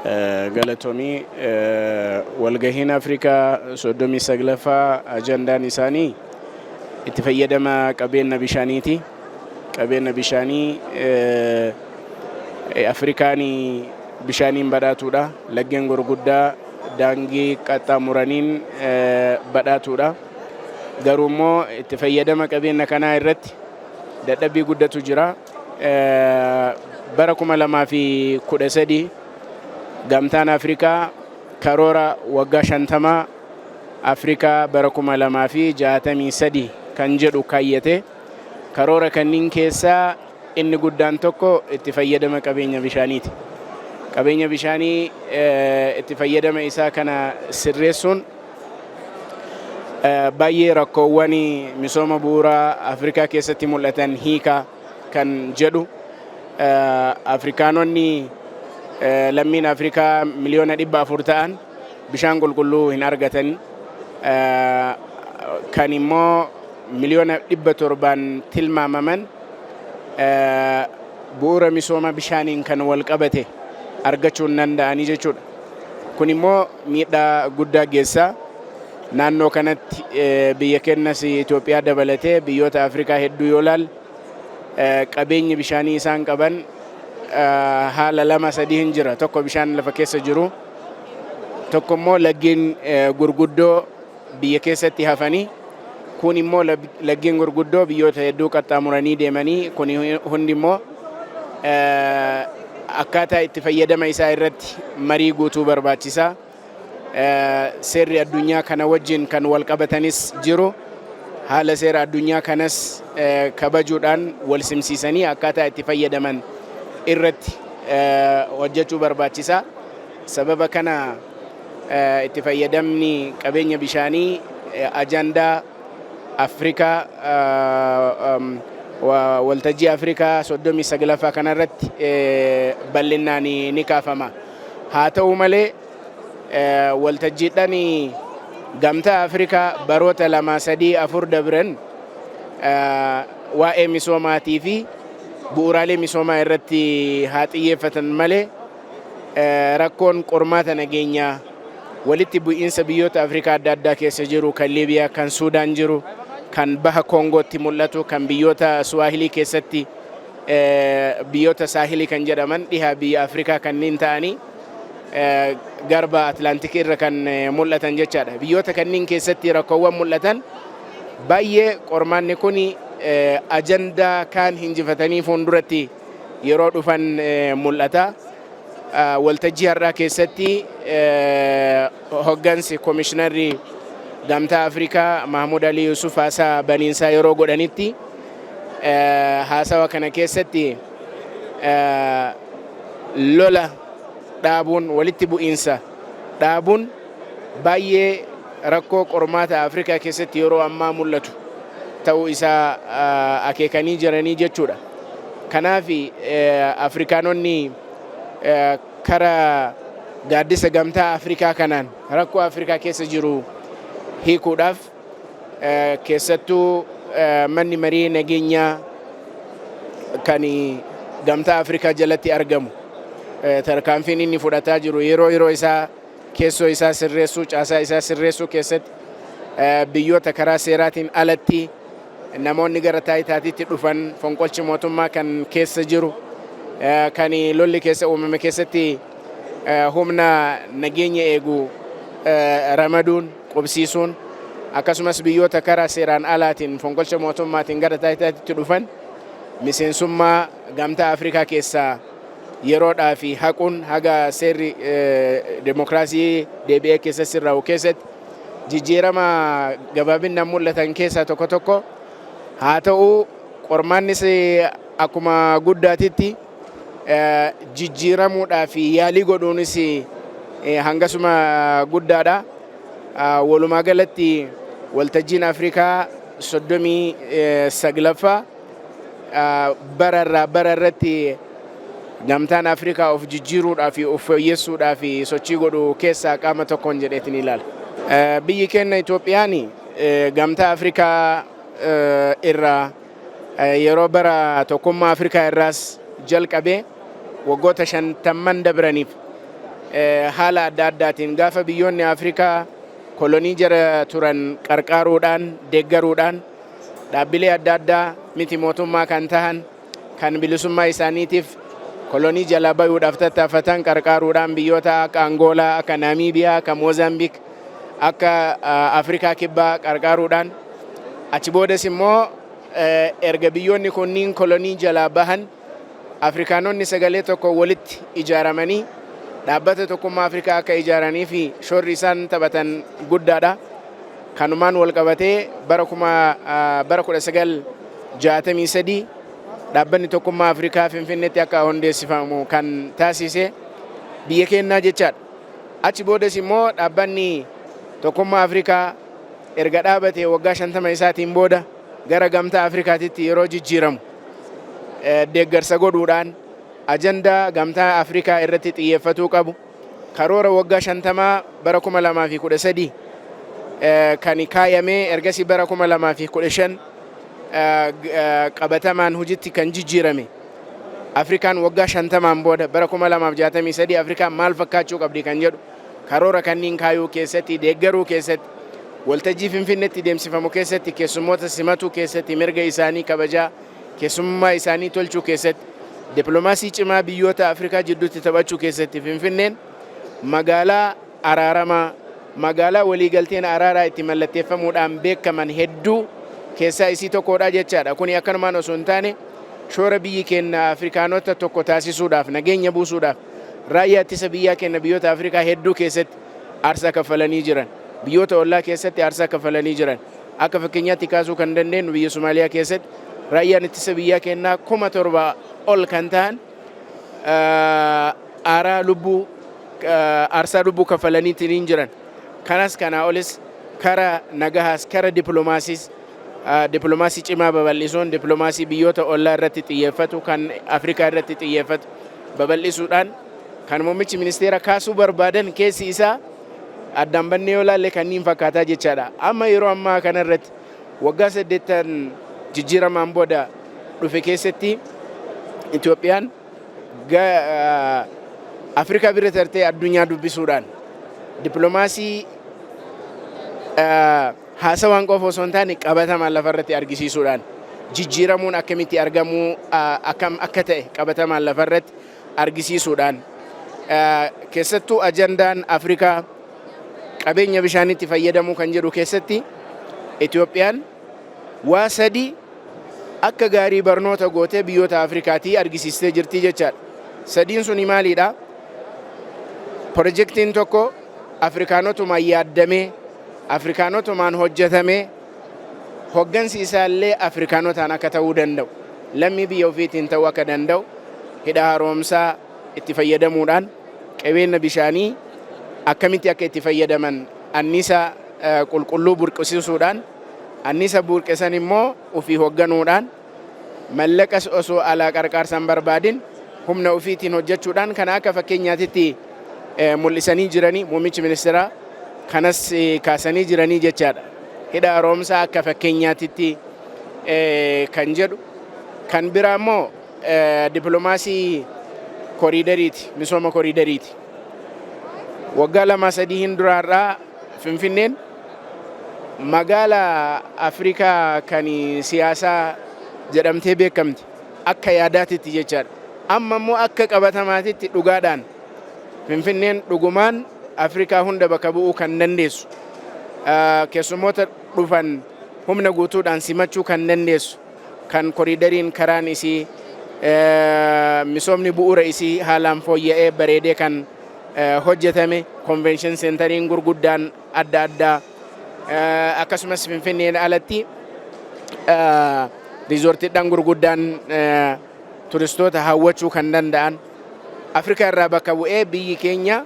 Galatoomii. Walgahiin Afrikaa 39ffaa ajandaan isaanii itti fayyadama qabeenya bishaaniiti. Qabeenya bishaanii, Afrikaan bishaaniin badhaatuudha. Laggeen gurguddaa daangii qaxxaamuraniin badhaatuudha. Garuu immoo itti fayyadama qabeenya kanaa irratti dadhabbii guddatu jira. Bara 2013 Gamtaan Afrikaa karoora waggaa 50 Afrikaa bara 2063 kan jedhu kaayyate. Karoora kanniin keessaa inni guddaan tokko itti fayyadama qabeenya bishaaniiti. Qabeenya bishaanii itti fayyadama isaa kana sirreessuun baay'ee rakkoowwan misooma bu'uuraa Afrikaa keessatti mul'atan hiika kan jedhu. Afrikaanonni, lammiin Afrikaa miliyoona 400 ta'an bishaan qulqulluu hin argatan. Kan immoo miliyoona 700n tilmaamaman bu'uura misooma bishaaniin kan wal qabate argachuu hin danda'anii jechuudha. Kun immoo miidhaa guddaa geessa. Naannoo kanatti biyya keenyas Itoophiyaa dabalatee biyyoota Afrikaa hedduu yoo ilaalle, qabeenyi bishaanii isaan qaban haala lama sadii hin jira. Tokko bishaan lafa keessa jiru, tokko immoo laggeen gurguddoo biyya keessatti hafanii, kun immoo laggeen gurguddoo biyyoota hedduu qaxxaamuranii deemanii. Kun hundi immoo akkaataa itti fayyadama isaa irratti marii guutuu barbaachisa. Seerri addunyaa kana wajjin kan wal qabatanis jiru. Haala seera addunyaa kanas kabajuudhaan wal simsiisanii akkaataa itti fayyadaman irratti hojjechuu barbaachisa. Sababa kana itti fayyadamni qabeenya bishaanii ajandaa Afrikaa waltajjii Afrikaa 39ffaa kanarratti bal'inaan ni kaafama. Haa ta'u malee, waltajjiidhaan Gamtaa Afrikaa baroota lama, sadii, afur dabran waa'ee misoomaatii fi bu'uuraalee misoomaa irratti haa xiyyeeffatan malee, rakkoon qormaata nageenyaa, walitti bu'iinsa biyyoota Afrikaa adda addaa keessa jiru, kan Liibiyaa, kan Suudaan jiru, kan baha Koongootti mul'atu, kan biyyoota Suwaahilii keessatti, biyyoota Saahilii kan jedhaman dhiha biyya Afrikaa kanneen ta'anii garba Atlaantikii irra kan mul'atan jechaadha. Biyyoota kanneen keessatti rakkoowwan mul'atan baay'ee qormaanni kun ajandaa kaan hinjifatanii fuulduratti yeroo dhufan mul'ata. Waltajjii har'aa keessatti hoggansi koomishinarri Gamtaa Afrikaa Mahmud Ali Yusuf haasaa baniinsaa yeroo godhanitti, haasawa kana keessatti lola dhaabuun, walitti bu'iinsa dhaabuun baay'ee rakkoo qormaata Afrikaa keessatti yeroo ammaa mul'atu ta'uu isaa akeekanii jiranii jechuudha. Kanaaf Afrikaanonni kara gaaddisa Gamtaa Afrikaa kanaan rakkoo Afrikaa keessa jiru hiikuudhaaf, keessattuu manni marii nageenyaa kan Gamtaa Afrikaa jalatti argamu tarkaanfiin inni fudhataa jiru yeroo yeroo isaa keessoo isaa sirreessuu, caasaa isaa sirreessuu keessatti, biyyoota karaa seeraatiin alatti namoonni gara taayitaatiitti dhufan, fonqolchi mootummaa kan keessa jiru, kan lolli keessa uumame keessatti humna nageenya eegu ramaduun qubsiisuun, akkasumas biyyoota karaa seeraan alaatiin fonqolcha mootummaatiin gara taayitaatiitti dhufan miseensummaa Gamtaa Afrikaa keessaa yeroodhaa fi haquun haga seerri demokiraasii deebi'ee keessa sirraa'u keessatti jijjiirama gabaabinaan mul'atan keessaa tokko tokko haa ta'u, qormaannis akkuma guddaatitti jijjiiramuudhaa fi yaalii godhuunis hangasuma guddaadha. Walumaa galatti waltajjiin Afrikaa 39ffaa bara irraa bara irratti Gamtaan Afrikaa of jijjiiruudhaa fi of fooyyessuudhaa fi sochii godhu keessaa qaama tokkoon jedheetiin ilaala. Biyyi keenya Itoophiyaan Gamtaa Afrikaa irraa yeroo bara tokkummaa Afrikaa irraas jalqabee waggoota 50n dabraniif Haala adda addaatiin gaafa biyyoonni Afrikaa kolonii jala turan qarqaaruudhaan, deeggaruudhaan, dhaabbilee adda addaa miti mootummaa kan tahan kan bilisummaa isaaniitiif kolonii jalaa bayuudhaaf tattaafatan qarqaaruudhaan, biyyoota akka Angoolaa, akka Naamiibiyaa, akka Moozaambiik, akka Afrikaa Kibbaa qarqaaruudhaan, achi boodas immoo erga biyyoonni kunniin kolonii jalaa bahan Afrikaanonni sagalee tokko walitti ijaaramanii dhaabbata Tokkummaa Afrikaa akka ijaaranii fi shoorri isaan taphatan guddaadha. Kanumaan wal qabatee bara 1963 dhaabbanni Tokkummaa Afrikaa Finfinneetti akka hundeessifamu kan taasise biyya keenyaa jechaadha. Achi boodas immoo dhaabbanni Tokkummaa Afrikaa erga dhaabate waggaa 50 isaatiin booda gara Gamtaa Afrikaatitti yeroo jijjiiramu deeggarsa godhuudhaan, ajandaa Gamtaa Afrikaa irratti xiyyeeffatuu qabu karoora waggaa 50 bara 2013 kan kaayamee, ergasii bara 2015 qabatamaan hojiitti kan jijjiirame, Afrikaan waggaa 50n booda bara 2063 Afrikaan maal fakkaachuu qabdi kan jedhu karoora kanniin kaayuu keessatti, deeggaruu keessatti, waltajjii Finfinneetti deemsifamu keessatti, keessummoota simatuu keessatti, mirga isaanii kabajaa keessummaa isaanii tolchuu keessatti, dippiloomaasii cimaa biyyoota Afrikaa jidduutti taphachuu keessatti Finfinneen magaalaa araaramaa, magaalaa waliigalteen araaraa itti mallatteeffamuudhaan beekaman hedduu keessaa isii tokkodha jechaadha. Kuni akkanumaan osoo hin taane, shoora biyyi keenya Afrikaanota tokko taasisuudhaaf, nageenya buusuudhaaf, raayyaa ittisa biyyaa keenya biyyoota Afrikaa hedduu keessatti aarsaa kaffalanii jiran. Biyyoota ollaa keessatti aarsaa kaffalanii jiran. Akka fakkeenyaatti kaasuu kan dandeenyu, biyya Somaaliyaa keessatti raayyaan ittisa biyyaa keenyaa 7,000 ol kan ta'an aaraa lubbuu aarsaa lubbuu kaffalaniitiin jiran. Kanas kanaa olis kara nagahaas, kara dippiloomaasiis, dippiloomaasii cimaa babal'isuun, dippiloomaasii biyyoota ollaa irratti xiyyeeffatu, kan Afrikaa irratti xiyyeeffatu babal'isuudhaan, kan muummichi ministeera kaasuu barbaadan keessi isaa addaan bannee yoo ilaalle kanniin fakkaataa jechaadha. Amma yeroo ammaa kanarratti waggaa 8 jijjiiramaan booda dhufe keessatti Itoophiyaan Afrikaa bira tartee addunyaa dubbisuudhaan, dippiloomaasii haasawaan qofa osoo hin taane qabatamaan lafarratti argisiisuudhaan, jijjiiramuun akkamitti argamuu akkam akka ta'e qabatamaan lafarratti argisiisuudhaan, keessattuu ajandaan Afrikaa qabeenya bishaanitti fayyadamuu kan jedhu keessatti Itoophiyaan waa sadi akka gaarii barnoota gootee biyyoota Afrikaatii argisiistee jirti jechaadha. Sadiin suni maalidha? Pirojektiin tokko Afrikaanotumaan yaaddamee, Afrikaanotumaan hojjetamee, hoggansi isaallee Afrikaanotaan akka ta'uu danda'u, lammii biyya ofiitiin ta'uu akka danda'u, hidha haaromsaa itti fayyadamuudhaan qabeenya bishaanii akkamitti akka itti fayyadaman, anniisa qulqulluu burqisiisuudhaan, anniisa burqisan immoo ofii hogganuudhaan, mallaqas osoo alaa qarqaarsan barbaadin humna ofiitiin hojjechuudhaan, kana akka fakkeenyaatitti mul'isanii jiranii, muummichi ministeeraa kanas kaasanii jiranii jechaadha. Hidha haaromsaa akka fakkeenyaatitti kan jedhu. Kan biraa immoo dippiloomaasii koriidariiti, misooma koriidariiti. Waggaa 2 3 hin duraarraa Finfinneen magaala Afrikaa kan siyaasaa jedhamtee beekamti akka yaadaatitti jechaadha. Amma immoo akka qabatamaatitti dhugaadhaan Finfinneen dhugumaan Afrikaa hunda bakka bu'uu kan dandeessu, keessummoota dhufan humna guutuudhaan simachuu kan dandeessu, kan koriidariin karaan isii, misoomni bu'uura isii haalaan fooyya'ee bareedee kan hojjetame, convention centeriin gurguddaan adda addaa, akkasumas Finfinneen alatti riizoortiidhaan gurguddaan turistoota hawwachuu kan danda'an, Afrikaa irraa bakka bu'ee biyyi keenya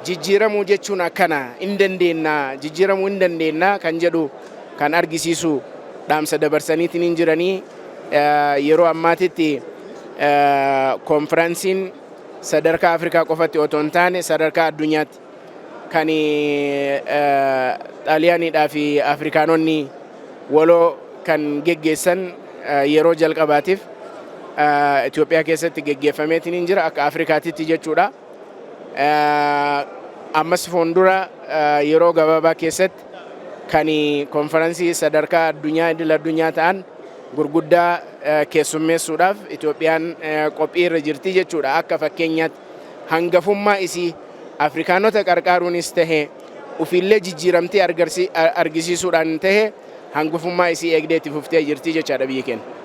jijjiiramuu jechuun akkana hin dandeenya, jijjiiramuu hin dandeenya kan jedhu kan argisiisu dhaamsa dabarsaniitiin hin jiranii. Yeroo ammaatitti koonfiraansiin sadarkaa Afrikaa qofatti otoo hin taane sadarkaa addunyaatti kan Xaaliyaaniidhaa fi Afrikaanonni waloo kan geggeessan yeroo jalqabaatiif Itoophiyaa keessatti geggeeffameetiin hin jira akka Afrikaatitti jechuudha. Ammas fuuldura yeroo gabaabaa keessatti kan konferansii sadarkaa addunyaa, idil addunyaa ta'an gurguddaa keessummeessuudhaaf Itoophiyaan qophii irra jirti jechuudha. Akka fakkeenyaatti hangafummaa isii Afrikaanota qarqaaruunis tahe, ofiillee jijjiiramtee argisiisuudhaan tahe, hangafummaa isii eegdee itti fuftee jirti jechaadha biyyi keenya.